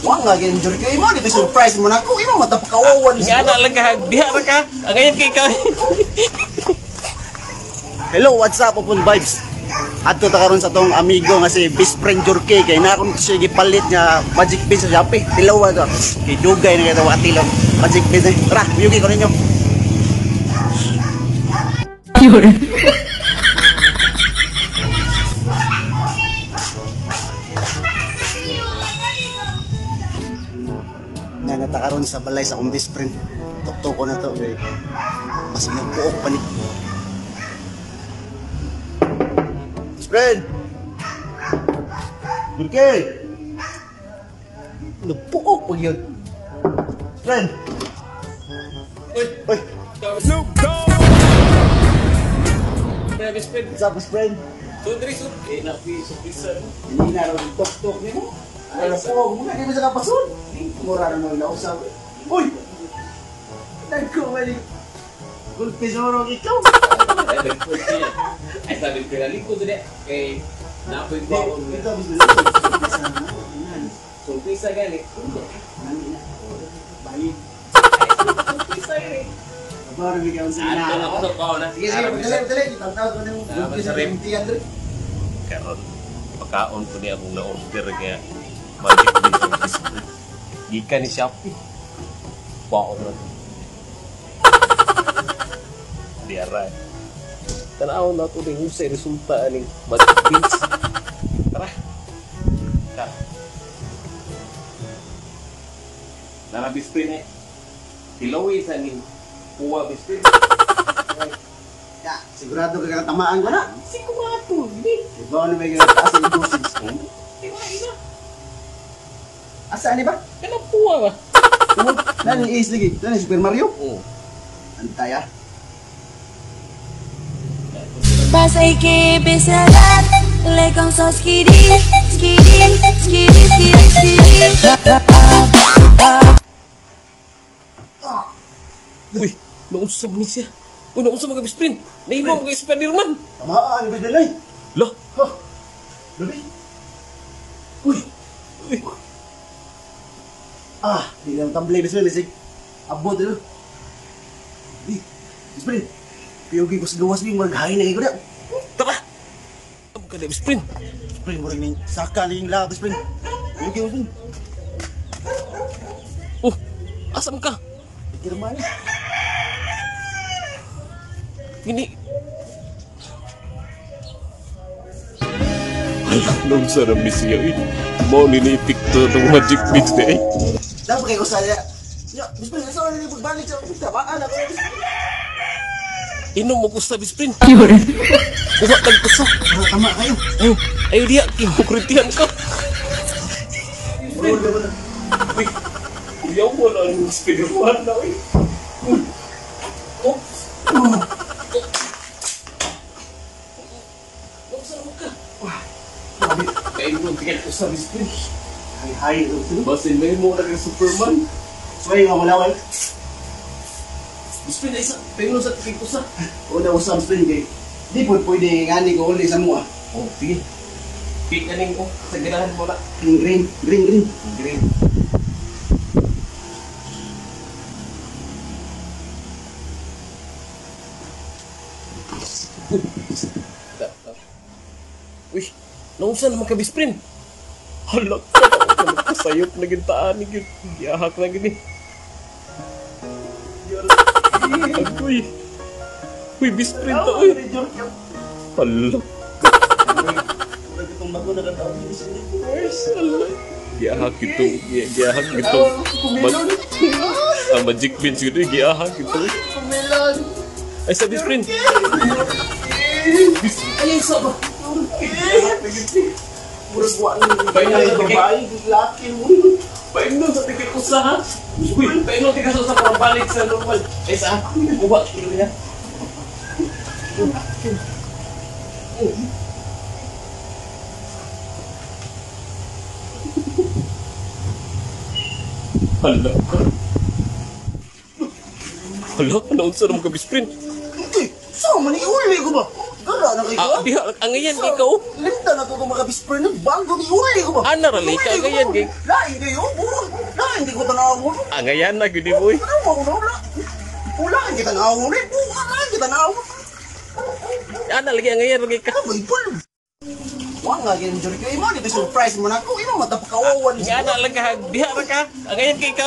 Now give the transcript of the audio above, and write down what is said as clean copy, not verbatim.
Wa nga gi-enjoy kay mo dito surprise mo na ako. Imo matapakawawan. Nga na lang ka, diha ra ka. Ang ngayon kay ikaw. Hello, what's up, Open Vibes? Adto ta karon sa tong amigo nga si best friend Jorke kay na akong siya gipalit nga Magic Beans sa Shopee. Tilaw to. Kay dugay na kay wa tilaw. Magic Beans eh. Tara, biyugi ko ninyo. Nanata karon sa balay sa akong best friend. Tuktok ko na to kay basig nagpuok pa ni. Best friend! Jorke! Nagpuok pa yun. Best friend! Uy, Uy, Snoop Dogg. Best friend. what's up, best friend? Sundri sud. Eh, napi surprise. Hindi na rin tok-tok ni mo. Ay, nagpuok mo na, di ba sa kapasun? Mura na mo nausap. Uy! Nagkumali. Gulpi sa morong ikaw. Ay, nagpuok siya. Ay, sabi ko na likod niya. Kay napoy Di, ko ako. ito, best friend. Surprise gani. Nani na. Bayi. Surprise gani. Aba, nabigyan ko sa Ato na ina. ko sa kaon na. Sige, sige, dali, dali. Tantawag ko na yung gulpi sa Sarap. MT, Andre. Karon pakaon ko niya akong na-order nga Magic Beans og biscuit. Gikan ni Shopee. Baon na. Di aray. Tanaw na to ning unsay resulta aning Magic Beans. Tara. Tara. Nara biscuit eh. Tilawi sa ning kuwa biscuit. Ya, sigurado ka katamaan ko na. Sigurado, hindi. Iba na may kataas ang dosage. Di ba ina? Asa ni ba? Kanang kuwa ba? Nani is lagi. Nani Super Mario? Oo. Antay ah. Pasay kibisalat Lekong so skidi skidi skidi skidi skidi. Uy, nausap ni siya. Uy, nausap mga best friend. Naimo mga Spiderman. Tamaan ba dalay? Lah, Ha. Labi. uy. Uy, Ah, di lang tamblay best friend lisig. Abot ito. Di. Best friend. Piyugi ko sa gawas ni maghain na ko na. Tara. Amo ka na best friend. Best friend, murag ning saka ning la best friend. Piyugi ko friend. Oh, asam ka? Kirman. Ini. Ay, naunsa na mi siya. Uy, mao ni ni epekto ng Magic Beans ni ay. Dapat kayo sa ya. Ya, best friend, asa ni pagbalik sa tamaan ako. Inom mo ko sa best friend. Kuha tag usa. Ah, tama kayo. Ayo, ayo diya, kinukuritihan ka. Uy, kuyaw mo na ang Spiderman na, uy. Uy. Oops. Naunsa na mo ka? Grabe. Kain mo, tingnan ko sa best friend. Hay hay. Basin may mo na kang Superman. Sorry nga wala wala. Best friend, isa, paino sa tingin ko sa. Una usab friend kay. Di po pwede ngani ko uli sa mua. Oh, sige. Cake aning ko, sa ganahan mo na. Green green green green. Green. Uy, naunsa naman ka best friend? Hala ka, sayop na gintaan ni gyud. Giyahak na gini. Agoy. Uy, best friend ta uy. Hala. Itong bago na katao. Hala. Giyahak ito. Giyahak ito. Ang Magic Beans yun, giyahak ito. Kumilan. Ay, sa best friend. Ay, sa ba? Murag wa ni Bayaw, babae, laki mo. Painom sa tigil ko sa ha? Uy, painom tigil sa parang balik sa normal. Ay, sa kuha ko niya. Hala ka. Hala, naunsa naman ka best friend. Uy, sa man ni uli ko ba? Gara Wala na kay Ah, ko. diha angayan kay ka oh. Linda na to itong mga best friend. Bago ni uli ko ba? Ana ra lay ka, angayan kay. Lain kayo, buo. Lain di ko tanawon. Angayan na gyud ni boy. Ano mo na wala? Wala kita nawon eh. Buo na kita nawon. Ana lagi angayan lagi ka. Ano ba ipol? Wa nga gyud Jericho imo dito surprise mo na ko imo matapakawawan. Nga ana lang ka diha ra ka. Angayan kay ka.